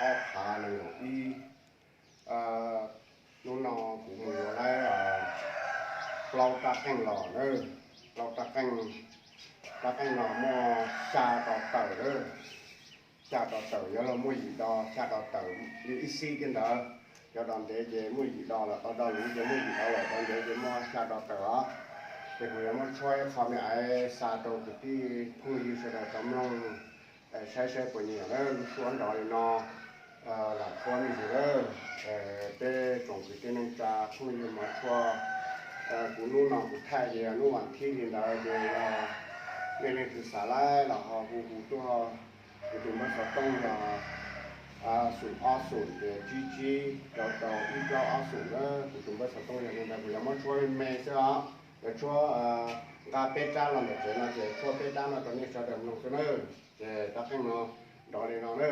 ob phav nees nkaum ib. Hnub no kuv mus yuav lawm plaub rab qeej los na, plaub rab qeej. Rab qeej no muaj xya dos tawm na, xya dos tawm, yuav luag muaj yim dos, xya dos tawm li ib xib thiab ntawd. Cov dos ntev ces muaj yim dos los tau, dos luv ces muaj yim dos los tau, ntev ces muaj xya dos tawm os. Ces kuv yuav muab tshuab ib qho me aiv xa rau kwv tij phooj ywg sawv daws tau mloog saib saib puas nyiam na. Lub suab nrov li no, lam tshuab me ntsis lawm. Peb tsoom kwv tij neej tsa phooj ywg mov tshuab, kuv hnub no kuv thaij ces yog hnub vas thib li ntawd ces yog nej leej twg xav lawm los ho hu hu tuaj. Kuv tus npawb xov tooj yog xum ob xum ces tsib tsib rau rau ib plaub ob xum na. Kuv tus npawb xov tooj yog li ntawd. Kuv yuav muab tshuab me me xwb os, yuav tshuab nqa peb rab los ntawm tsev no ces tshuab peb rab no rau nej sawv daws mloog xwb na. Ces rab qeej no nrov li no na.